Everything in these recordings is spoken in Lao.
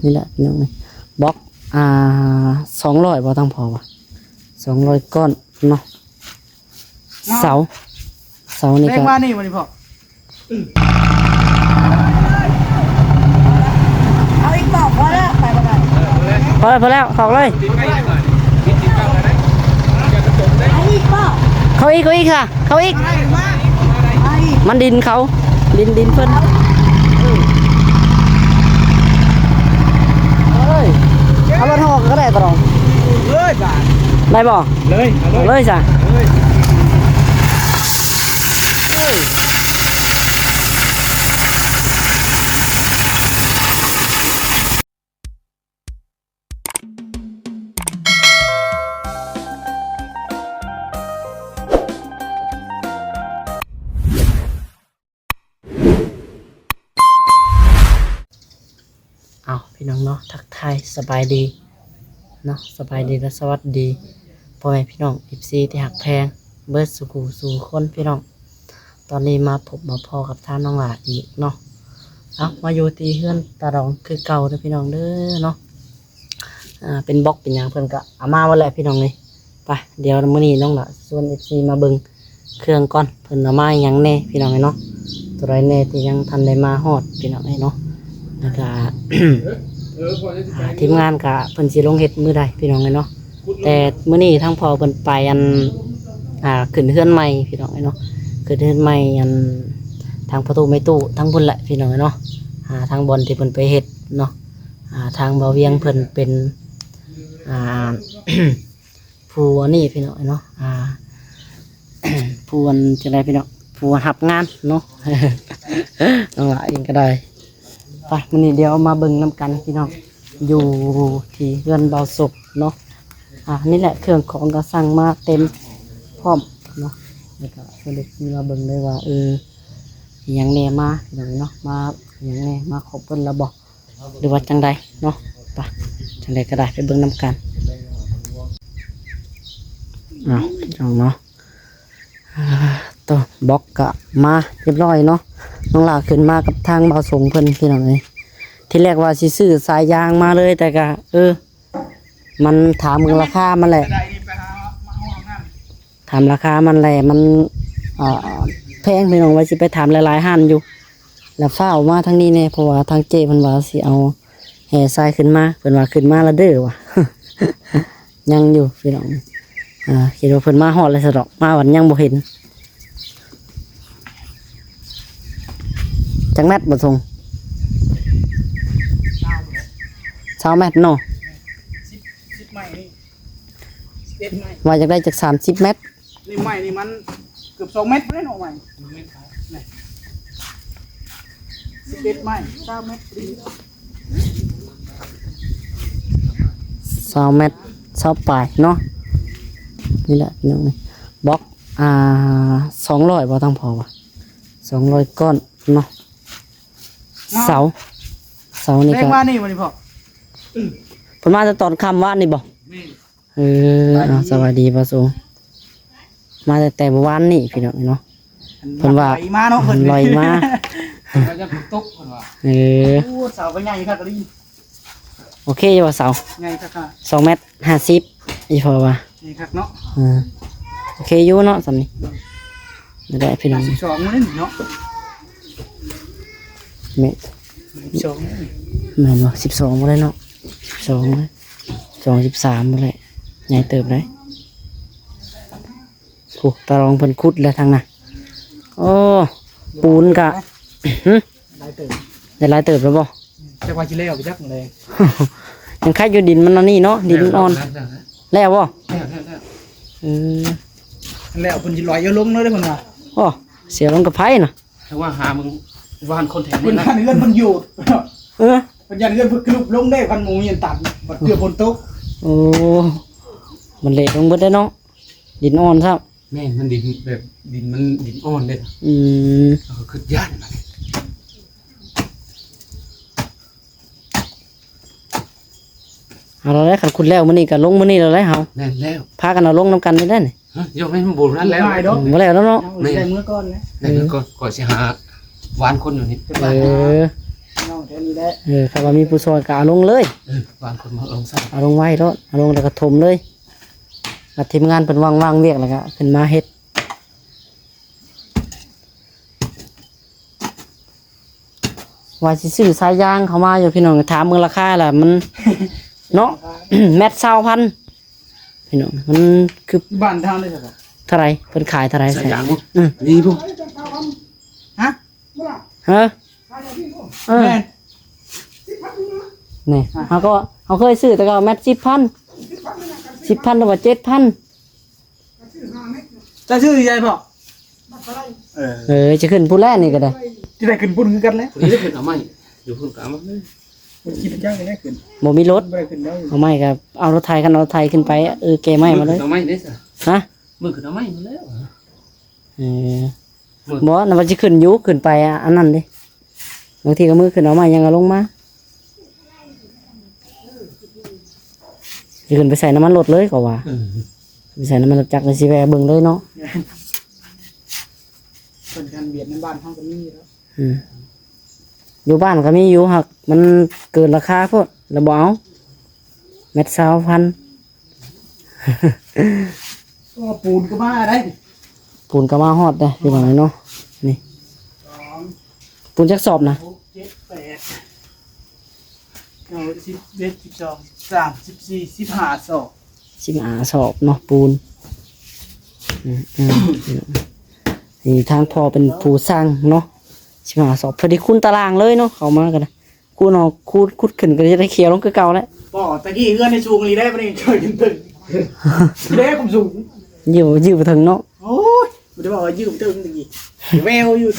ນີ້ແຫຼະພີ່ນ້ອງເອີຍ ບລັອກ ອ່າ ສອງຮ້ອຍບໍ່ ທາງພໍ່ວ່າ ສອງຮ້ອຍກ້ອນເນາະ ເສົາ ເສົານີ້ ເລັກ ກໍ ມານີ້ບໍ່ນີ້ພໍ່? ເອົາອີກບໍ່? ພໍແລ້ວ ໄປບໍ່ໄດ້ ພໍແລ້ວ ພໍແລ້ວ ເຂົ້າເລີຍ ເອົາອີກບໍ່? ເຂົ້າອີກ ເຂົ້າອີກ ເຂົ້າອີກ ມັນດິນເຂົາ ດິນ ດິນເພິ່ນ ເອີຍ ເອົາລົດຮອກກໍໄດ້ຕະຫຼອດ ເລີຍບາດ ໄດ້ບໍ່? ເລີຍ ເອົາເລີຍ ເລີຍຊະ ເລີຍ. ເອົາ ພີ່ນ້ອງເນາະ ທັກທາຍສະບາຍດີເນາະ ສະບາຍດີ ແລະ ສະຫວັດດີ ພໍ່ແມ່ພີ່ນ້ອງ ເອັຟຊີ ທີ່ຮັກແພງເບິດສູ່ຜູ້ສູ່ຄົນ ພີ່ນ້ອງ. ຕອນນີ້ມາພົບມາພໍ້ກັບທາງນ້ອງຫຼ້າອີກເນາະ. ເອົາ ມາຢູ່ທີ່ເຮືອນຕາດອງຄືເກົ່າເດີພີ່ນ້ອງເດີເນາະ. ອ່າ ເປັນບລັອກເປັນຫຍັງເພິ່ນກະເອົາມາໝົດແຫຼະພີ່ນ້ອງເອີຍ. ໄປ ດຽວມື້ນີ້ນ້ອງຫຼ້າຊວນເອັຟຊີມາເບິ່ງເຄື່ອງກ່ອນ ເພິ່ນເອົາມາຫຍັງແດ່ພີ່ນ້ອງເອີຍເນາະ. ໂຕໃດແດ່ທີ່ຍັງທັນໄດ້ມາຮອດພີ່ນ້ອງເອີຍເນາະ. ແລ້ວກະ ອ່າ ທີມງານກະເພິ່ນຊິລົງເຮັດມື້ໃດພີ່ນ້ອງເອີຍເນາະ. ແຕ່ມື້ນີ້ທາງພໍ່ເພິ່ນໄປອັນ ອ່າ ຂຶ້ນເຮືອນໃໝ່ພີ່ນ້ອງເອີຍເນາະ ຂຶ້ນເຮືອນໃໝ່ອັນ ທາງພໍ່ຕູ້ແມ່ຕູ້ທາງພຸ້ນແຫຼະພີ່ນ້ອງເອີຍເນາະ. ອ່າ ທາງບ່ອນທີ່ເພິ່ນໄປເຮັດເນາະ. ອ່າ ທາງບ່າວວຽງເພິ່ນເປັນ ອ່າ ຜູ້ອັນນີ້ພີ່ນ້ອງເນາະ ອ່າ ຜູ້ອັນຈັ່ງໃດພີ່ນ້ອງ ຜູ້ຮັບງານເນາະ ນ້ອງຫຼ້າເອງກໍໄດ້. ໄປ ມື້ນີ້ດຽວມາເບິ່ງນຳກັນພີ່ນ້ອງ ຢູ່ທີ່ເຮືອນບ່າວສົບເນາະ. ອ່າ ນີ້ແຫຼະ ເຄື່ອງຂອງກໍສັ່ງມາເຕັມພ້ອມເນາະ. ແລ້ວກໍສະຫຼຸບມາເບິ່ງເລີຍວ່າ ເອີ ອີ່ຫຍັງແດ່ມາພີ່ນ້ອງເນາະ ມາອີ່ຫຍັງແດ່ ມາຄົບເບິດແລ້ວບໍ່ ຫຼືວ່າຈັ່ງໃດເນາະ. ໄປ ຈັ່ງໃດກໍໄດ້ ໄປເບິ່ງນຳກັນ. ເອົາ ພີ່ນ້ອງເນາະ ອ່າ ໂຕ ບລັອກກະມາຮຽບຮ້ອຍເນາະ. ນ້ອງຫຼ້າຂຶ້ນມາກັບທາງບ່າວສົງເພິ່ນພີ່ນ້ອງເອີຍ. ທີແລກວ່າຊິຊື້ສາຍຢາງມາເລີຍ ແຕ່ກະ ເອີ ມັນຖາມເບິ່ງລາຄາມັນແຫຼະ ຖາມລາຄາມັນແຫຼະ ມັນ ອ່າ ແພງພີ່ນ້ອງ ວ່າຊິໄປຖາມຫຼາຍໆຮ້ານຢູ່ ແລ້ວຟ້າວມາທາງນີ້ແດ່ ເພາະວ່າທາງເຈ້ເພິ່ນວ່າຊິເອົາແຮ່ຊາຍຂຶ້ນມາ ເພິ່ນວ່າຂຶ້ນມາລະເດີວ່າ ຍັງຢູ່ພີ່ນ້ອງ. ອ່າ ຄິດວ່າເພິ່ນມາຮອດແລ້ວຊະດອກ ມາວັນຍັງບໍ່ເຫັນ. ຈັກແມັດບໍ່ ສົງ? ຊາວແມັດເນາະ. ສິບ ສິບໄມ້ນີ້ ສິບເອັດໄມ້ ວ່າຢາກໄດ້ຈັກສາມສິບແມັດ. ນີ້ໄມ້ນີ້ມັນເກືອບສອງແມັດພຸ້ນເນາະ ໄມ້ນີ້ ສິບເອັດໄມ້ ຊາວແມັດ ຊາວແມັດ ຊາວປາຍເນາະ. ນີ້ແຫຼະພີ່ນ້ອງ ບລັອກ ອ່າ ສອງຮ້ອຍບໍ່ ທາງພໍ່ວ່າ ສອງຮ້ອຍກ້ອນເນາະ. ເສົາ ເສົານີ້ ເລັກ ກໍ ມານີ້ບໍ່ນີ້ພໍ່? ເພິ່ນມາແຕ່ຕອນຄ່ຳວານນີ້ບໍ່? ແມ່ນ. ເອີ ສະບາຍດີ ເອົາ ສະບາຍດີພໍ່ສົງ ມາແຕ່ ແຕ່ມື້ວານນີ້ພີ່ນ້ອງເນາະ. ເພິ່ນວ່າ ລອຍມາເນາະ ເພິ່ນລອຍມາ ວ່າຈະຝົນຕົກເພິ່ນວ່າ. ເອີ ໂອ້ ເສົາກໍໃຫຍ່ຄັກອີ່ຫຼີ. ໂອເຄຢູ່ບໍ່ເສົາ? ໃຫຍ່ຄັກ ສອງແມັດຫ້າສິບ ອີ່ພໍ່ວ່າ ໃຫຍ່ຄັກເນາະ. ເອີ ໂອເຄຢູ່ເນາະ ສ່ຳນີ້ ໄດ້ພີ່ນ້ອງ ສິບສອງມື້ນີ້ເນາະ. ແມ່ນ ສິບສອງ ແມ່ນບໍ່? ສິບສອງບໍ່ໄດ້ເນາະ ສິບສອງ ສອງ ສິບສາມພຸ້ນແຫຼະ ໃຫຍ່ເຕີບເດ້. ໂອ້ ຕາລອງເພິ່ນຂຸດແລ້ວທາງນັ້ນ. ໂອ້ ປູນກະ ຫຶ ຫຼາຍເຕີບ ໄດ້ຫຼາຍເຕີບແລ້ວບໍ່? ຈັກວ່າຊິແລ້ວໄປຈັກແລ້ວ ຍັງໄຄຢູ່ ດິນມັນອັນນີ້ເນາະ ດິນມັນອ່ອນ. ແລ້ວ ແລ້ວບໍ່? ແລ້ວ ແລ້ວ ແລ້ວ. ເອີ ແລ້ວເພິ່ນຊິລອຍເອົາລົງເລີຍເດ້ເພິ່ນວ່າ. ໂອ້ ເສຍລົງກັບໃຜນະ? ແຕ່ວ່າຫາມຶງວານຄົນແຖວນີ້ນະ ເພິ່ນຢ້ານເຮືອນເພິ່ນຢູ່. ເອີ ເພິ່ນຢ້ານເຮືອນເພິ່ນຫຼຸບລົງເດ້ ຄັນບໍ່ມີອັນຕັນ ບັດເທື່ອຝົນຕົກ. ໂອ້ ມັນເລະລົງເບິດເດ້ເນາະ ດິນອ່ອນຊ້ຳ. ແມ່ນ ມັນດິນແບບ ດິນມັນດິນອ່ອນເດ້. ອືມ ເຮົາກໍຄິດຢ້ານ. ເອົາແລ້ວ ຄັນຂຸດແລ້ວມື້ນີ້ກໍລົງມື້ນີ້ແລ້ວແຫຼະເຮົາ. ແມ່ນແລ້ວ ພາກັນເອົາລົງນຳກັນນີ້ແຫຼະນີ້. ຮະ ຍັງບໍ່ທັນແລ້ວ ບໍ່ແລ້ວເນາະ. ແມ່ນ ໄດ້ມື້ກ່ອນແຫຼະ ໄດ້ມື້ກ່ອນ ເອີ ຂ້ອຍຊິຫາວານຄົນຢູ່ນີ້. ເອີ ນ້ອງ ແຖວນີ້ແຫຼະ ເອີ ຄັນວ່າມີຜູ້ຊ່ອຍກໍເອົາລົງເລີຍ ເອີ ວາງຄົນມາລົງໃສ່ ເອົາລົງໄວ້ໂລດ ເອົາລົງແລ້ວກໍຖົມເລີຍ ແລ້ວທີມງານເພິ່ນວ່າງໆວຽກແລ້ວກໍຂຶ້ນມາເຮັດ ວ່າຊິຊື້ສາຍຢາງເຂົ້າມາຢູ່ພີ່ນ້ອງ ຖາມເບິ່ງລາຄາລະມັນ ເນາະ ແມັດຊາວພັນ ພີ່ນ້ອງ ມັນຄືບ້ານທາງໃດ ເທົ່າໃດ ເພິ່ນຂາຍເທົ່າໃດ ສາຍຢາງບໍ່ ອື ມີບໍ່ ຮະ ຮະ ເອີ ແມ່ນ ນີ້ ເຮົາກໍ ເຮົາເຄີຍຊື້ແຕ່ເກົ່າແມັດສິບພັນ ສິບພັນ ຫຼືວ່າເຈັດພັນ ຈະຊື້ໃຫຍ່ບໍ່ ເອີ ເອີ ຈະຂຶ້ນພຸ້ນແລ້ວນີ້ກໍໄດ້ ຈະໄດ້ຂຶ້ນພຸ້ນຄືກັນແຫຼະ ຜູ້ນີ້ໄດ້ຂຶ້ນເອົາໄມ້ ຢູ່ພຸ້ນກໍເອົາມາເລີຍ ມັນຂີ່ໄປຈັກໄດ້ຂຶ້ນ ບໍ່ມີລົດ ບໍ່ໄດ້ຂຶ້ນແລ້ວ ເອົາໄມ້ກໍເອົາລົດໄຖ ຄັນເອົາລົດໄຖຂຶ້ນໄປ ເອີ ແກ່ໄມ້ມາເລີຍ ເອົາໄມ້ເດ້ຊະ ຮະ ມື້ຂຶ້ນເອົາໄມ້ມາແລ້ວ ເອີ ມື້ ບໍ່ ນຳວ່າຊິຂຶ້ນຢູ່ ຂຶ້ນໄປອັນນັ້ນເດ້ ບາງທີກໍມື້ຂຶ້ນເອົາໄມ້ຍັງເອົາລົງມາ ຊິຂຶ້ນໄປໃສ່ນ້ຳມັນລົດເລີຍກໍວ່າ ເອີ ໄປໃສ່ນ້ຳມັນລົດຈັກ ຊິແວ່ເບິ່ງເລີຍເນາະ ເພິ່ນກັນບຽດໃນບ້ານເຮົາກໍມີຢູ່ແລ້ວ ອືມ ຢູ່ບ້ານກໍມີຢູ່ ຫາກມັນເກີນລາຄາໂພດ ແລ້ວບໍ່ເອົາ ແມັດຊາວພັນ ໂອ້ ປູນກໍມາໄດ້ ປູນກໍມາຮອດເດ້ ພີ່ນ້ອງເນາະ ນີ້ ສອງ ປູນຈັກສອບນະ ຫົກ ເຈັດ ແປດ ເກົ້າ ສິບ ສິບເອັດ ສິບສອງ ສິບສາມ ສິບສີ່ ສິບຫ້າສອບ ສິບຫ້າສອບເນາະ ປູນ ອືມ ອືມ ນີ້ທາງພໍ່ເປັນຜູ້ສ້າງເນາະ ສິບຫ້າສອບ ພໍດີຄູນຕາລາງເລີຍເນາະ ເຂົ້າມາກໍໄດ້ ຄູນເອົາ ຄູນຂຸດຂຶ້ນກໍຈະໄດ້ເຂຍລົງຄືເກົ່າແຫຼະ ບໍ່ ຕະກີ້ເຮືອນໃນສູງອີ່ຫຼີໄດ໋ ບັດນີ້ຊ່ອຍກັນຕຶງ ເດ້ຄວາມສູງ ຢູ່ ຢູ່ບໍ່ເຖິງເນາະ ໂອ້ຍ ບໍ່ໄດ້ເວົ້າວ່າຢູ່ບໍ່ເຖິງຕະກີ້ ແວວຢູ່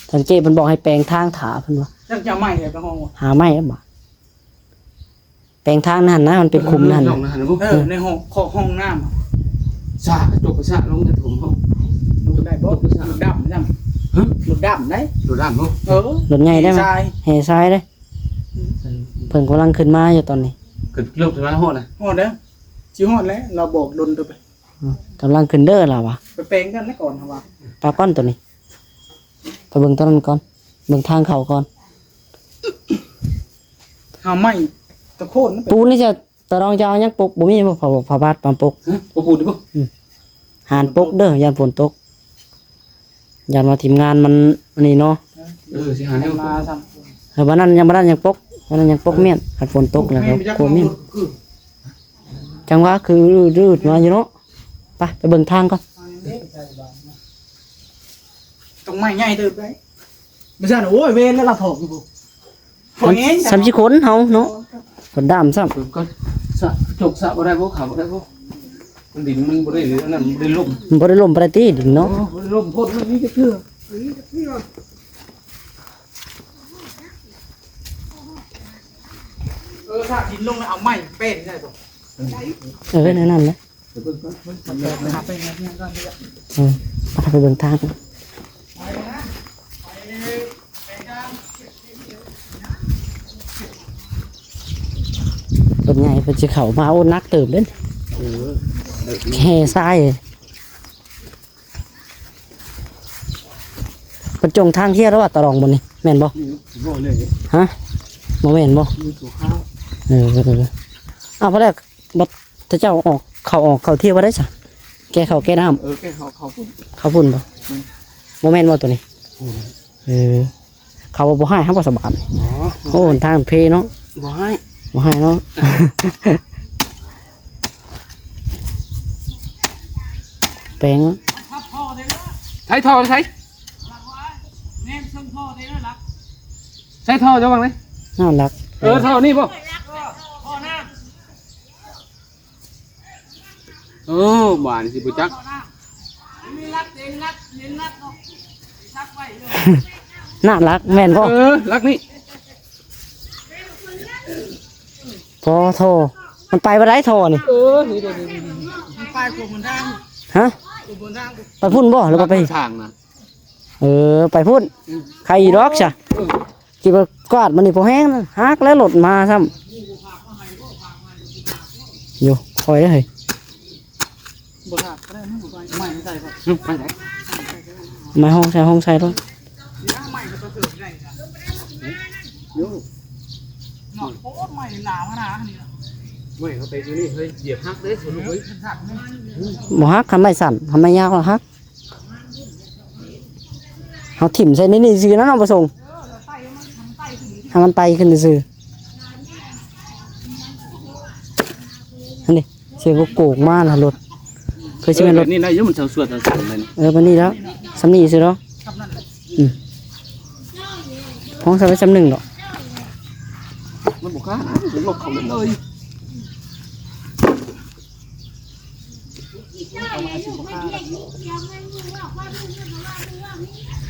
ທາງເຈ້ເພິ່ນບອກໃຫ້ແປງທາງຖ້າເພິ່ນວ່າ ຈັກຈະເອົາໄມ້ໃດໄປຫ້ອງ ຫາໄມ້ແລ້ວບາດ ແປງທາງນັ້ນນະ ມັນເປັນຂຸມນັ້ນ ເອີ ໃນຫ້ອງ ຂອງຫ້ອງນ້ຳ ສາກະຈົກກະສາກລົງໃນຖົມເຮົາ ລົງໄດ້ບໍ່ ຈົກກະສາກ ລົດດຳຊ້ຳ ຮະ ລົດດຳໄດ໋ ລົດດຳບໍ່ ເອີ ລົດໃຫຍ່ໄດ້ ແຫ່ຊາຍ ແຫ່ຊາຍເດ້ ເພິ່ນກຳລັງຂຶ້ນມາຢູ່ຕອນນີ້ ຂຶ້ນລົງຂຶ້ນມາຮອດນະ ຮອດແລ້ວ ຊິຮອດແລ້ວ ລາວບອກດົນເຕີບ ອືມ ກຳລັງຂຶ້ນເດີລາວວ່າ ໄປແປງກັນແລ້ວກ່ອນເຮົາວ່າ ປາກ່ອນໂຕນີ້ ໄປເບິ່ງໂຕນັ້ນກ່ອນ ເບິ່ງທາງເຂົ້າກ່ອນ ຫາໄມ້ຕະໂຄນ ປູນນີ້ຈະ ຕາລອງຈະເອົາຫຍັງປົກ ບໍ່ມີບໍ່ ຜ້າ ຜ້າບາດມາປົກ ຮະ ບໍ່ປູນບໍ່ ອືມ ຫານປົກເດີ ຢ້ານຝົນຕົກ ຢ້ານວ່າທີມງານມັນອັນນີ້ເນາະ ເອີ ຊິຫາແນວ ມາຊ້ຳ ເອີ ບາດນັ້ນຍັງ ບາດນັ້ນຍັງປົກ ບາດນັ້ນຍັງປົກມ້ຽນ ຄັນຝົນຕົກແລ້ວກໍກົວມ້ຽນ ຈັງຫວະຄືດືດມາຢູ່ເນາະ ໄປ ໄປເບິ່ງທາງກ່ອນ ຕ້ອງໄມ້ໃຫຍ່ເຕີບໄດ໋ ບໍ່ຊັ້ນ ໂອ້ຍ ເວນແລ້ວລະຖອກຢູ່ພຸ້ນ ມັນສ່ຳຊິຄົນເຮົາເນາະ ຄົນດຳຊ້ຳ ເບິ່ງກ່ອນ ສະ ຈົກສະບໍ່ໄດ້ບໍ່ ຂາບໍ່ໄດ້ບໍ່ ມັນດິນມັນບໍ່ໄດ້ ອັນນັ້ນມັນບໍ່ໄດ້ລົມ ມັນບໍ່ໄດ້ລົມປານໃດຕິດິນເນາະ ໂອ້ ບໍ່ໄດ້ລົມໂພດ ມັນມີແຕ່ເທື່ອ ເອີ ຖ້າດິນລົງແລ້ວເອົາໄມ້ແປ້ນໄດ້ບໍ່ ເອີ ແນວນັ້ນແຫຼະ ເອີ ພາໄປເບິ່ງທາງ ລົດໃຫຍ່ເພິ່ນຊິເຂົ້າມາ ໂອ້ ໜັກເຕີບເດ້ ເອີ ແຫ່ຊາຍ ເພິ່ນຈົ່ງທາງເທື່ອແລ້ວວ່າຕະຫຼອງບ່ອນນີ້ ແມ່ນບໍ່? ບໍ່ເລີຍ ຮະ? ບໍ່ແມ່ນບໍ່? ມີຕົວຂາວ ເອີ ເອີ ເອີ ເອົາ ພໍແລ້ວ ບັດເຈົ້າອອກ ເຂົ້າອອກ ເຂົ້າເທື່ອບໍ່ໄດ້ຊະ ແກ່ເຂົ້າແກ່ນ້ຳ ເອີ ແກ່ເຂົ້າ ເຂົ້າພຸ້ນ ເຂົ້າພຸ້ນບໍ່? ອືມ ບໍ່ແມ່ນບໍ່ໂຕນີ້? ອືມ ເອີ ເຂົາວ່າບໍ່ໃຫ້ ເຮົາບໍ່ສະບາຍ ອໍ ໂອ້ ຫົນທາງເພເນາະ ບໍ່ໃຫ້ ບໍ່ໃຫ້ເນາະ ແປງ ໃຊ້ທໍ່ໃຊ້ ໃຊ້ທໍ່ຈະວາງໄດ໋ ໜ້າລັກ ເອີ ທໍ່ນີ້ບໍ່? ເອີ ບາດນີ້ຊິບໍ່ຈັກ ໜ້າລັກແມ່ນບໍ່? ເອີ ລັກນີ້ ພໍທໍ່ ມັນໄປບໍ່ໄດ້ທໍ່ນີ້ ເອີ ນີ້ເດ້ ນີ້ ນີ້ ນີ້ ໄປພຸ້ນທາງ ຮະ? ໄປພຸ້ນທາງ ໄປພຸ້ນບໍ່ ຫຼືວ່າໄປ ທາງນະ ເອີ ໄປພຸ້ນ ອືມ ໃຄອີດອກຊະ ເອີ ຄິດວ່າກວາດມັນນີ້ພໍແຮງນະ ຫັກແລ້ວລົດມາຊ້ຳ ຢູ່ ຄ່ອຍເດ້ ບໍ່ຫັກກໍໄດ້ ມັນບໍ່ໄດ້ ໄມ້ໃສ່ກ່ອນ ໄປໄດ້ ໄມ້ຫ້ອງໃສ່ ຫ້ອງໃສ່ໂລດ. ໂອ້ ໄມ້ຫຼາວຂະໜາດນີ້ນະ. ໄມ້ເຂົາໄປຢູ່ນີ້ ເຮີ້ຍ ຢຽບຫັກເດ້ ສົນລູກເອີຍ. ບໍ່ຫັກ ຄັນໄມ້ສັ້ນ ຄັນໄມ້ຍາວລະຫັກ. ເຮົາຖິ້ມໃສ່ໃນນີ້ຊື່ນະ ນ້ອງປະສົງ ໃຫ້ມັນໄຕ່ຂຶ້ນຊື່. ອັນນີ້ ສຽງໂກກໆມາລະລົດ ຄືຊິແມ່ນລົດ ແບບນີ້ໄດ້ຢູ່ ມັນສວດສັ້ນໆ ເອີ ປານນີ້ແລ້ວ ສ່ຳນີ້ຊື່ດອກ. ອືມ ຫ້ອງໃສ່ໄວ້ສ່ຳໜຶ່ງດອກ ມັນບໍ່ຄ້ານ ລົດເຂົາເລີຍ.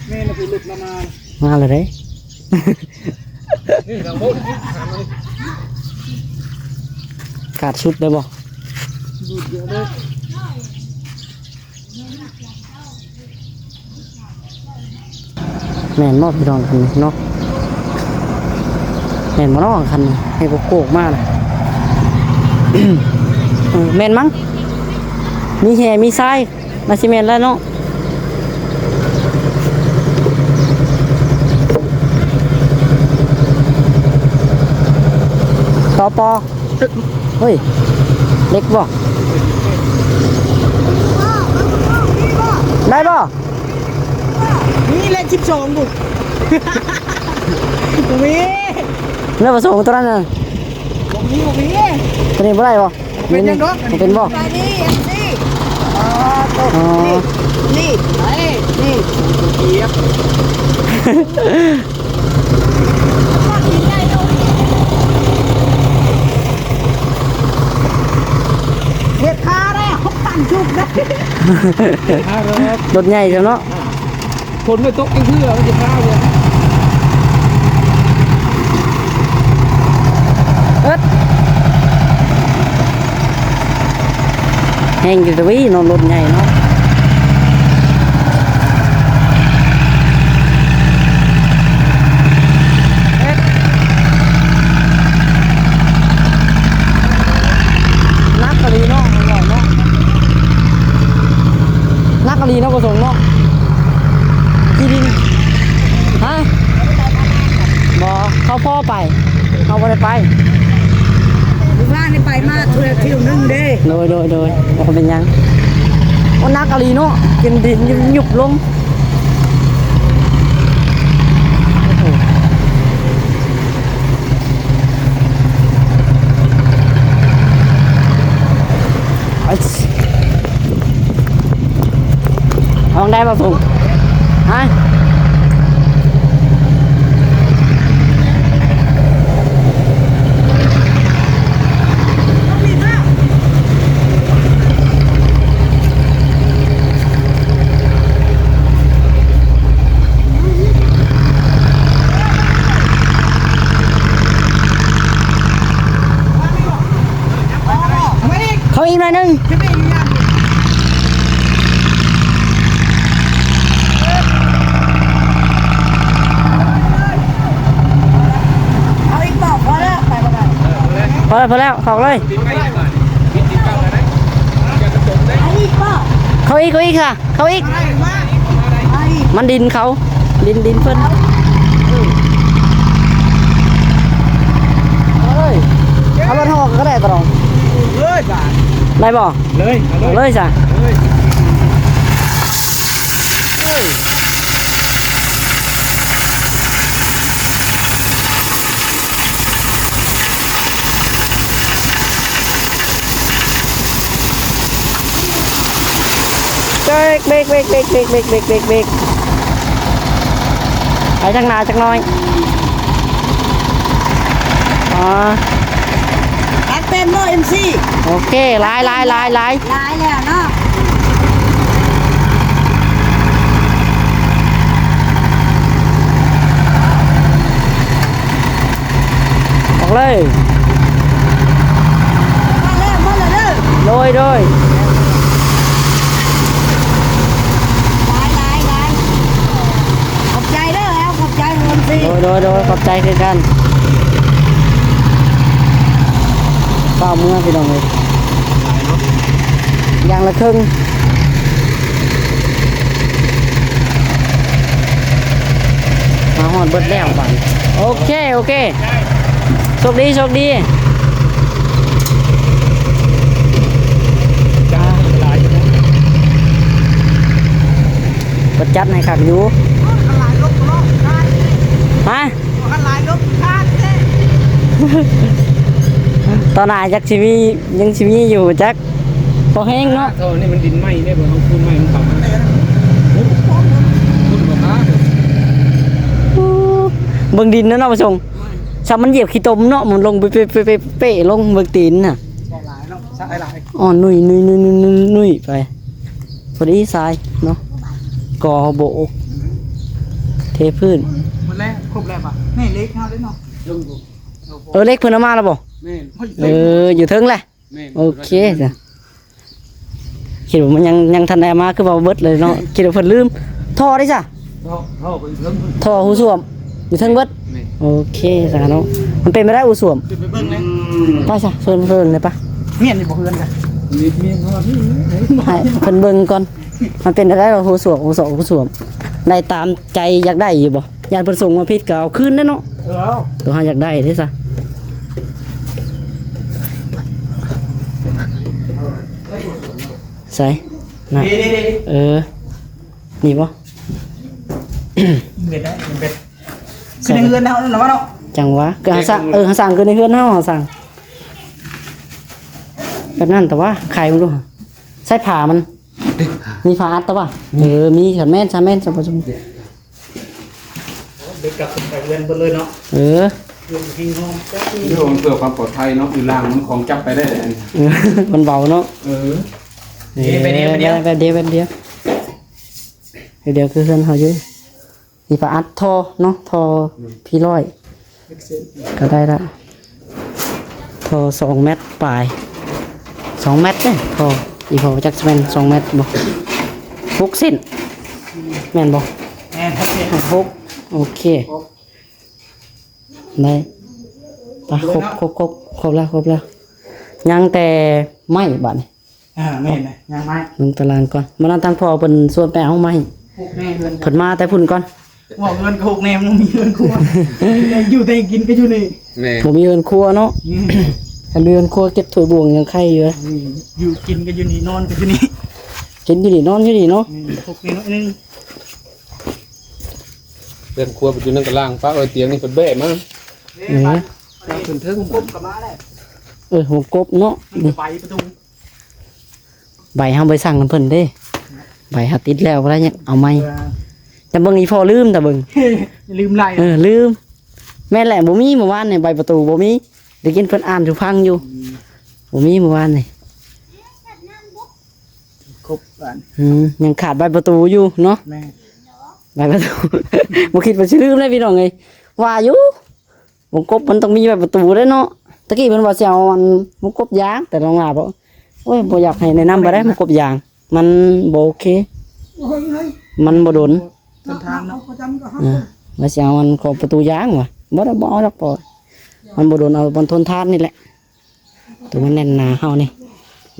ແມ່ນລະ ຄືລົດລະມາ ມາລະເດ້. ນີ້ລະໂພດ ຂາດຊຸດໄດ້ບໍ່? ແມ່ນບໍ່ພີ່ນ້ອງ ຄັນນີ້ເນາະ? ແມ່ນບໍ່ເນາະ ຄັນນີ້ ໃຫ້ໂກກໆມານະ? ເອີ ແມ່ນມັ້ງ ມີແຮ່ມີຊາຍ ໜ້າຊິແມ່ນແລ້ວເນາະ. ຕໍ່ປໍ ເຮີ້ຍ ເຫຼັກບໍ່? ໄດ້ບໍ່? ມີເຫຼັກສິບສອງພຸ້ນ ບໍ່ມີ ເນື້ອປະສົງຕົວນັ້ນນະ ບໍ່ມີ ບໍ່ມີ ຕົວນີ້ບໍ່ໄດ້ບໍ່? ເປັນຫຍັງດອກ ບໍ່ເປັນບໍ່? ໄປນີ້ ເອັມຊີ ອໍ ຕົກ ອໍ ນີ້ ນີ້ ໄປ ນີ້ ກຽບ ເຮັດທ່າແລ້ວ ປັ່ນສຸກໄດ້ ລົດໃຫຍ່ຊັ້ນເນາະ. ຝົນບໍ່ຕົກຈັກເທື່ອ ມັນຊິຄາວເລີຍ ເອິດ ແຮງຢູ່ຕະວີເນາະ ລົດໃຫຍ່ເນາະ. ໜັກອີ່ຫຼີເນາະ ໜັກອີ່ຫຼີເນາະ ບໍ່ສົງເນາະ ທີ່ດິນ ຮະ ບໍ່ ເຂົາພໍໄປ ເຮົາບໍ່ໄດ້ໄປ ມື້ວານນີ້ໄປມາເທື່ອ ຖ້ຽວໜຶ່ງເດ້ ໂດຍ ໂດຍ ໂດຍ ບໍ່ເປັນຫຍັງ ໂອ້ ໜັກອີ່ຫຼີເນາະ ກິນດິນຍຸບໆລົງ. ເອົາໄດ້ບໍ່ ຮະ? ເຂົ້າອີກໜ້ອຍໜຶ່ງ ເອົາອີກບໍ່? ພໍແລ້ວ ໄປບໍ່ໄດ້ ພໍແລ້ວ ພໍແລ້ວ ເຂົ້າເລີຍ ເຂົ້າອີກ ເຂົ້າອີກ ເຂົ້າອີກ ເຂົ້າອີກ ເຂົ້າອີກ ມັນດິນເຂົາ ດິນ ດິນເພິ່ນ ເອີຍ ເອົາລົດເຮົາອອກກໍໄດ້ຕະຫຼອດ ເລີຍ ໄດ້ບໍ່? ເລີຍ ເອົາເລີຍ ເອົາເລີຍຊະ ເລີຍ ເອີຍ. ເບຣກ ເບຣກ ເບຣກ ໄປທາງໜ້າຈັກໜ້ອຍ ອໍ ອັດເຕັມເລີຍ ເອັມຊີ ໂອເຄ ຫຼາຍ ຫຼາຍ ຫຼາຍ ຫຼາຍ ຫຼາຍແລ້ວເນາະ ອອກເລີຍ ມາແລ້ວ ມາແລ້ວເດີ ໂດຍ ໂດຍ ຫຼາຍ ຫຼາຍ ຫຼາຍ ຂອບໃຈເດີ ແອວ ຂອບໃຈ ເອັມຊີ ໂດຍ ໂດຍ ໂດຍ ຂອບໃຈຄືກັນ ຟ້າວເມືອ ພີ່ນ້ອງເອີຍ ຢ່າງລະເຄິ່ງ. ມາຮອດເບິດແລ້ວບາດນີ້. ໂອເຄ ໂອເຄ ໂຊກດີ ໂຊກດີ. ເພິ່ນຈັດໃຫ້ຄັກຢູ່. ຮະ? ຕໍ່ໜ້າຈັກຊິມີ ຍັງຊິມີຢູ່ຈັກ. ພໍແຮງເນາະ. ເທົ່ານີ້ມັນດິນໃໝ່ເດ້ ບໍ່ເຮົາປູນໃໝ່ມັນເຂົ້າມາ. ເບິ່ງດິນນະເນາະ ປະສົງ. ຊ້ຳມັນຢຽບຂີ້ຕົມເນາະ ມັນລົງເປະໆໆໆ ລົງເບິ່ງຕີນນະ. ອ່ອນນຸ້ຍໆໆໆໄປ. ພໍດີຊາຍເນາະ ກໍໂບະ ເທພື້ນ. ໝົດແລ້ວ ຄົບແລ້ວປະ? ນີ້ເຫຼັກເຮົາເດ້ເນາະ. ເອີ ເຫຼັກເພິ່ນເອົາມາແລ້ວບໍ່? ແມ່ນ. ເອີ ຢູ່ເທິງແຫຼະ. ແມ່ນ. ໂອເຄຈ້ະ. ຄິດວ່າມັນຍັງ ຍັງທັນໄດ້ເອົາມາ ຄືວ່າເບິດເລີຍເນາະ. ຄິດວ່າເພິ່ນລືມ. ທໍ່ເດ້ຊະ? ທໍ່ ທໍ່ໄປເທິງ ທໍ່ຮູ້ສ້ວມ ຢູ່ເທິງເບິດ. ແມ່ນ. ໂອເຄຊະເນາະ. ມັນເປັນໄປໄດ້ຮູ້ສ້ວມ. ຂຶ້ນໄປເບິ່ງແລ້ວ. ໄປຊະ ເຊີນ ເຊີນເລີຍປະ. ແມ່ນຢູ່ບໍ່ເຮືອນກະ ໃຫ້ເພິ່ນເບິ່ງກ່ອນ. ມັນເປັນໄປໄດ້ບໍ່ ຮູ້ສ້ວມ ຮູ້ຊອກ ຮູ້ສ້ວມ ໄດ້ຕາມໃຈຢາກໄດ້ຢູ່ບໍ່? ຢ້ານເພິ່ນສົ່ງມາຜິດກໍເອົາຄືນເດ້ເນາະ. ເອີ ເອົາ ຕົວເຮົາຢາກໄດ້ເດ້ຊະ. ໃສນະ? ນີ້ໆໆ ເອີ ນີ້ບໍ່? ເປັນໄດ້ ເປັນ ຄືໃນເຮືອນເຮົານັ້ນລະວະເນາະ. ຈັ່ງຫວະ ຄືເຮົາສ້າງ ເອີ ເຮົາສ້າງຄືໃນເຮືອນເຮົາ ເຮົາສ້າງແບບນັ້ນ. ແຕ່ວ່າໄຂມັນດູ ໃຊ້ຜ້າມັນ ມີຜ້າອັດແຕ່ວ່າ. ເອີ ມີ ຄັນແມ່ນ ຄັນແມ່ນ ສະປະຊຸມ. ເດີກັບໄປເຮືອນເພິ່ນເລີຍເນາະ. ເອີ ເພື່ອຄວາມປອດໄພເນາະ ຢູ່ລ່າງມັນຂອງຈັບໄປໄດ້. ເອີ ມັນເບົາເນາະ. ເອີ ແບບດຽວ ແບບດຽວ ແບບດຽວ ແບບດຽວ ຄືເຮືອນເຮົາຢູ່. ມີຜ້າອັດ ທໍ່ເນາະ ທໍ່ ອືມ ພີຮ້ອຍ ເຮັດເສັ້ນ ກໍໄດ້ລະ. ທໍ່ສອງແມັດປາຍ ສອງແມັດເດ້ ທໍ່ ອີ່ພໍຈັກຊິແມ່ນສອງແມັດບໍ່? ຫົກເສັ້ນ ແມ່ນບໍ່? ແມ່ນ ຫົກເສັ້ນ ຫົກ. ໂອເຄ ໄດ້ ໄປ ຄົບ ຄົບ ຄົບ ຄົບແລ້ວ ຄົບແລ້ວ. ຍັງແຕ່ໄມ້ບາດນີ້. ອ່າ ແມ່ນນະ ຍັງໄມ້ ເບິ່ງຕາລາງກ່ອນ. ມື້ນັ້ນທາງພໍ່ເພິ່ນຊວນໄປເອົາໄມ້ ເພິ່ນມາແຕ່ພຸ້ນກ່ອນ. ເວົ້າເຮືອນກໍຫົກແນວ ບໍ່ມີເຮືອນຄົວ ຢູ່ແຕ່ກິນກໍຢູ່ນີ້. ແມ່ນ ບໍ່ມີເຮືອນຄົວເນາະ. ອືມ ຄັນມີເຮືອນຄົວເກັບຖ້ວຍບ່ວງຍັງໄຄຢູ່. ອືມ ຢູ່ກິນກໍຢູ່ນີ້ ນອນກໍຢູ່ນີ້ ກິນຢູ່ນີ້ ນອນຢູ່ນີ້ເນາະ. ອືມ ຫົກແນວໜ້ອຍໜຶ່ງ ເຮືອນຄົວໄປຢູ່ນັ້ນກໍລ້າງປະໄວ້ ຕຽງນີ້ເພິ່ນແບະມາ. ເອີ ຂຶ້ນເທິງ ກົບກໍມາແລ້ວ. ເອີ ຫົວກົບເນາະ ໃບປະຕູ. ໃບເຮົາໄປສັ່ງນຳເພິ່ນເດ້ ໃບເຮົາຕິດແລ້ວບໍ່ໄດ້ ຍັງເອົາໃໝ່. ເອີ ຈະເບິ່ງອີ່ພໍ່ລືມ ຕາເບິ່ງ ລືມຫຼາຍ. ເອີ ລືມ ແມ່ນແຫຼະ ບໍ່ມີມື້ວານນີ້ ໃບປະຕູບໍ່ມີ ໄດ້ຍິນເພິ່ນອ່ານສູ່ຟັງຢູ່. ອືມ ບໍ່ມີມື້ວານນີ້ ຄົບບາດ. ອືມ ຍັງຂາດໃບປະຕູຢູ່ເນາະ. ແມ່ນ ໃບປະຕູ ບໍ່ຄິດວ່າຊິລືມເລີຍພີ່ນ້ອງເອີຍ ວ່າຢູ່ ວົງກົບມັນຕ້ອງມີໃບປະຕູເດ້ເນາະ. ຕະກີ້ເພິ່ນວ່າຊິເອົາອັນວົງກົບຢາງ ແຕ່ນ້ອງຫຼ້າບອກ ໂອ້ຍ ບໍ່ຢາກໃຫ້ແນະນຳປານໃດ ວົງກົບຢາງ ມັນບໍ່ໂອເຄ ມັນບໍ່ດົນ ເດີນທາງເນາະ. ເອີ ວ່າຊິເອົາອັນຂອງປະຕູຢາງວ່າ ບໍ່ໄດ້ ບໍ່ເອົາດອກ ເພາະມັນບໍ່ດົນ ເອົາມັນທົນທານນີ້ແຫຼະ. ຕົວມັນແໜ້ນໜາເຮົານີ້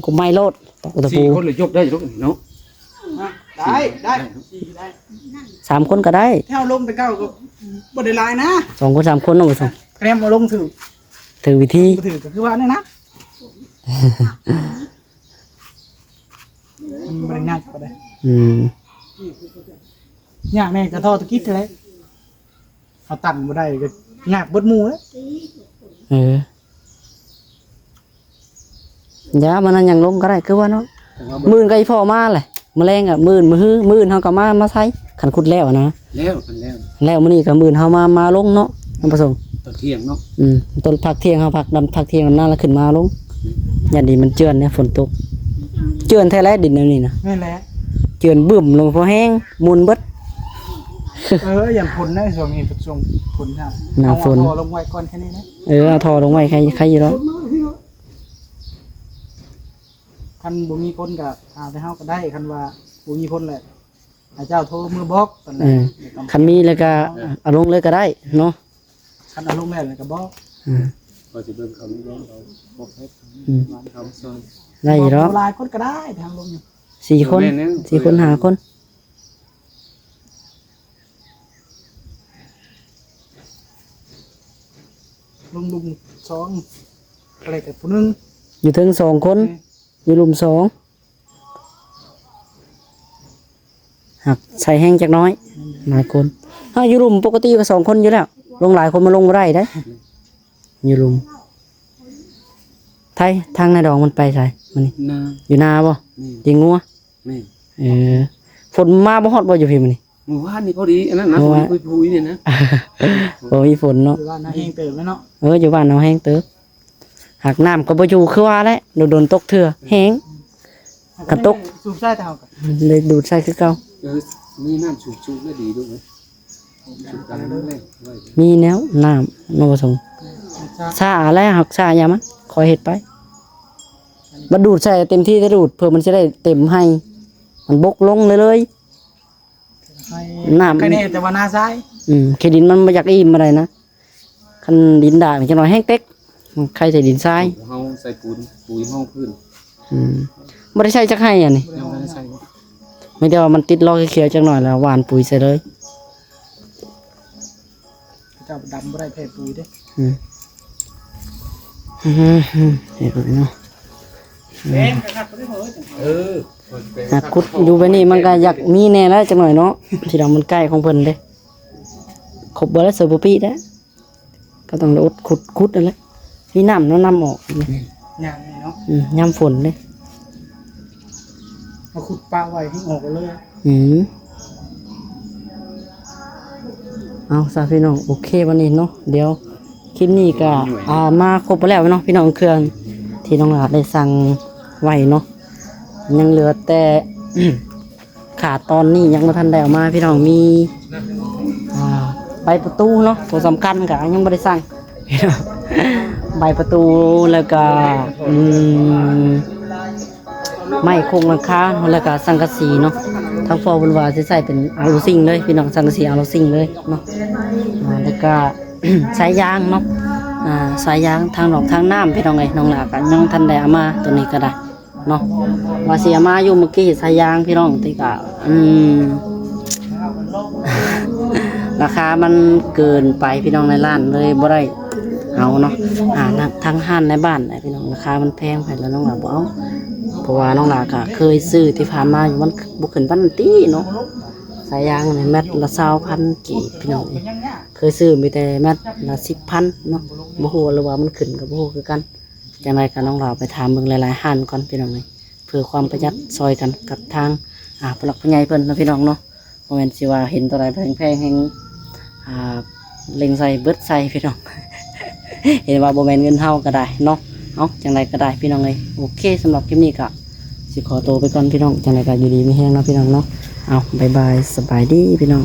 ກໍໄມ້ໂລດ ຕອກຕະປູ. ສີ່ຄົນເລີຍຍົກໄດ້ຢູ່ດອກເນາະ. ໄດ້ ໄດ້ ໄດ້ ສາມຄົນກໍໄດ້. ແຖວລົງແຕ່ເກົ່າກໍບໍ່ໄດ້ຫຼາຍນະ ສອງຄົນສາມຄົນເນາະ. ແຄມເອົາລົງຖືກ ຖືກວິທີ ຖືກກໍຄືວ່ານັ້ນນະ. ມັນບໍ່ໄດ້ງ່າຍປານໃດ. ອືມ ຍາກແດ່ກໍທໍ່ຕະກິດແຫຼະ. ເຮົາຕັ້ງບໍ່ໄດ້ກໍຍາກເບິດໝູ່ແຫຼະ. ເອີ ຢ່າ ມັນຍັງລົງກໍໄດ້ ຄືວ່າເນາະ. ມື້ອື່ນກໍອີ່ພໍ່ມາແຫຼະ ມື້ແລງກໍ ມື້ອື່ນ ມື້ຮື ມື້ອື່ນເຮົາກໍມາ ມາໃສ່ ຄັນຂຸດແລ້ວນະ. ແລ້ວ ຄັນແລ້ວ ແລ້ວມື້ນີ້ກໍມື້ອື່ນເຮົາມາ ມາລົງເນາະ ທ່ານປະສົງ ຕອນທ່ຽງເນາະ. ອືມ ຕອນພັກທ່ຽງເຮົາພັກ ດຳ ພັກທ່ຽງນຳນາ ແລ້ວຂຶ້ນມາລົງ. ຢ່າງດີມັນເຈື່ອນເດ້ ຝົນຕົກ ເຈື່ອນແທ້ແຫຼະ ດິນແນວນີ້ນະ. ແມ່ນແຫຼະ ເຈື່ອນບຶ້ມລົງ ພໍແຮງໝຸ່ນເບິດ. ເອີ ຢ້ານຝົນນະ ຊ່ວງນີ້ເປັນຊ່ວງຝົນນະ. ໜ້າຝົນ ເອົາທໍ່ລົງໄວ້ກ່ອນແຄ່ນີ້ນະ. ເອີ ເອົາທໍ່ລົງໄວ້ ໃຄ ໃຄຢູ່ດອກ. ຄັນບໍ່ມີຄົນກໍຫາແຕ່ເຮົາກໍໄດ້ ຄັນວ່າບໍ່ມີຄົນແຫຼະ ໃຫ້ເຈົ້າໂທມືບອກກັນ. ເອີ ຄັນມີແລ້ວກໍເອົາລົງເລີຍກໍໄດ້ເນາະ. ຄັນເອົາລົງແລ້ວກໍບອກ. ອືມ ວ່າຊິເບິ່ງເຂົາມີບໍ່ ເຂົາບໍ່ເຮັດ. ອືມ ເຂົາຊ່ອຍ ໄດ້ຢູ່ດອກ ຫຼາຍຄົນກໍໄດ້ ທາງລົງ ສີ່ຄົນ ແມ່ນແລ້ວ ສີ່ຄົນ ຫ້າຄົນ. ເອີ ລົງຫຼຸມສອງ ອະໄລກັບຜູ້ໜຶ່ງ ຢູ່ເທິງສອງຄົນ ແມ່ນ ຢູ່ຫຼຸມສອງ ຫາກໃສ່ແຮງຈັກໜ້ອຍ ແມ່ນ ຫຼາຍຄົນ. ເຮົາຢູ່ຫຼຸມປົກກະຕິກໍສອງຄົນຢູ່ແລ້ວ ລົງຫຼາຍຄົນມັນລົງບໍ່ໄດ້ເດ້ ຢູ່ຫຼຸມ. ໄທ ທາງນາດອງມັນໄປໃສມື້ນີ້? ນາ ຢູ່ນາບໍ່? ແມ່ນ ລ້ຽງງົວ? ແມ່ນ. ເອີ ຝົນມາບໍ່ຮອດບໍ່ຢູ່ພີ້ມື້ນີ້? ມື້ວານນີ້ພໍດີອັນນັ້ນນະ ມື້ວານ ຝົນປຸຍໆນີ້ນະ ບໍ່ມີຝົນເນາະ. ຢູ່ບ້ານນາແຮງເຕີບແລ້ວເນາະ. ເອີ ຢູ່ບ້ານນາແຮງເຕີບ ຫາກນ້ຳກໍບໍ່ຢູ່ຄືວ່າແຫຼະ ດົນໆຕົກເທື່ອແຮງ ຄັນຕົກ ສູບໃສ່ເຮົາກໍ ເລີຍດູດໃສ່ຄືເກົ່າ. ເອີ ມີນ້ຳສູບໆແລ້ວດີລູກເອີຍ ສູບກັນແລ້ວໄວ. ມີແນວນ້ຳເນາະ ບໍ່ສົງ ຊາ ຊາແລ້ວ ຮັກສາຢາມັນ ຄ່ອຍເຮັດໄປ. ບັດດູດໃສ່ເຕັມທີ່ ແຕ່ດູດເພື່ອມັນຊິໄດ້ເຕັມໄຮ່ ມັນບົກລົງເລີຍໆ. ໃຫ້ ນ້ຳ ໃຄແນ່ແຕ່ວ່ານາຊາຍ ອືມ ເຂດດິນມັນບໍ່ຢາກອີ່ມປານໃດນະ. ຄັນດິນດານຈັກໜ້ອຍແຮງເຕັກ ມັນໄຄແຕ່ດິນຊາຍ. ເຮົາໃສ່ປູນ ປຸຍຮອງພື້ນ ອືມ ບໍ່ໄດ້ໃສ່ຈັກໄຮ່ອັນນີ້ ຍັງບໍ່ໄດ້ໃສ່ ມີແຕ່ວ່າມັນຕິດລໍ້ຂຽວໆຈັກໜ້ອຍ ແລ້ວຫວ່ານປຸຍໃສ່ເລີຍ. ເຈົ້າດຳບໍ່ໄດ້ແພ້ປຸຍເດ້. ອືມ ອືມ ເຫັນເນາະ ອືມ ເອີ ຫາກຂຸດຢູ່ແບບນີ້ມັນກໍຢາກມີແດ່ແຫຼະຈັກໜ້ອຍເນາະ ທີ່ດຳມັນໃກ້ຂອງເພິ່ນເດ້. ຄົບເບິດແລ້ວ ເສືອບໍ່ປີ້ແລ້ວ ກໍຕ້ອງໄດ້ອົດຂຸດ ຂຸດນັ້ນແຫຼະ ມີນ້ຳເນາະ ນ້ຳອອກ ຍາມນີ້ເນາະ ອືມ ຍາມຝົນເດ້ ເອົາຂຸດປະໄວ້ໃຫ້ອອກເລີຍ. ອືມ ເອົາຊະພີ່ນ້ອງ ໂອເຄ ວັນນີ້ເນາະ ດຽວຄລິບນີ້ກໍ ອ່າ ມາຄົບໄປແລ້ວເນາະພີ່ນ້ອງ ເຄື່ອງທີ່ນ້ອງຫຼ້າໄດ້ສັ່ງໄວ້ເນາະ ຍັງເຫຼືອແຕ່ ຂາດຕອນນີ້ຍັງບໍ່ທັນໄດ້ເອົາມາພີ່ນ້ອງ ມີ ອ່າ ໃບປະຕູເນາະ ຕົວສຳຄັນກໍຍັງບໍ່ໄດ້ສັ່ງ ໃບປະຕູ ແລ້ວກໍ ອືມ ໄມ້ໂຄງຫຼັງຄາ ແລ້ວກໍສັງກະສີເນາະ. ທາງພໍ່ເພິ່ນວ່າຊິໃຊ້ເປັນອາລູຊິງເລີຍພີ່ນ້ອງ ສັງກະສີອາລູຊິງເລີຍເນາະ. ອ່າ ແລ້ວກໍ ສາຍຢາງເນາະ ອ່າ ສາຍຢາງທາງນອກທາງນ້ຳພີ່ນ້ອງເອີຍ ນ້ອງຫຼ້າກໍຍັງທັນໄດ້ເອົາມາ ຕົວນີ້ກໍໄດ້ເນາະ ວ່າຊິເອົາມາຢູ່ມື້ກີ້ ສາຍຢາງພີ່ນ້ອງ ແຕ່ກໍ ອືມ ລາຄາມັນເກີນໄປພີ່ນ້ອງ ໃນຮ້ານເລີຍບໍ່ໄດ້ເອົາເນາະ. ອ່າ ທາງຮ້ານໃນບ້ານນະພີ່ນ້ອງ ລາຄາມັນແພງໄປ ແລ້ວນ້ອງຫຼ້າບໍ່ເອົາ ເພາະວ່ານ້ອງຫຼ້າກໍເຄີຍຊື້ທີ່ຜ່ານມາຢູ່ ມັນບໍ່ຂຶ້ນປານນັ້ນຕິເນາະ. ສາຍຢາງນີ້ແມັດລະຊາວພັນກີບພີ່ນ້ອງເອີຍ ເຄີຍຊື້ມີແຕ່ແມັດລະສິບພັນເນາະ ບໍ່ຮູ້ ຫຼືວ່າມັນຂຶ້ນກໍບໍ່ຮູ້ຄືກັນ. ຈັ່ງໃດກໍນ້ອງຫຼ້າໄປຖາມເບິ່ງຫຼາຍໆຮ້ານກ່ອນພີ່ນ້ອງເອີຍ ເພື່ອຄວາມປະຢັດ ຊ່ອຍກັນກັບທາງ ອ່າ ຜູ້ຫຼັກຜູ້ໃຫຍ່ເພິ່ນເນາະພີ່ນ້ອງເນາະ. ບໍ່ແມ່ນຊິວ່າເຫັນຕົວໃດແພງໆ ແຮ່ງ ອ່າ ເລັງໃສ່ເບິດໃສ່ພີ່ນ້ອງ ເຫັນວ່າບໍ່ແມ່ນເງິນເຮົາກໍໄດ້ເນາະ. ເອົາ ຈັ່ງໃດກໍໄດ້ພີ່ນ້ອງເອີຍ ໂອເຄ ສຳລັບຄລິບນີ້ກໍຊິຂໍໂຕໄປກ່ອນພີ່ນ້ອງ ຈັ່ງໃດກໍຢູ່ດີມີແຮງເນາະພີ່ນ້ອງເນາະ. ເອົາ ບາຍບາຍ ສະບາຍດີພີ່ນ້ອງ.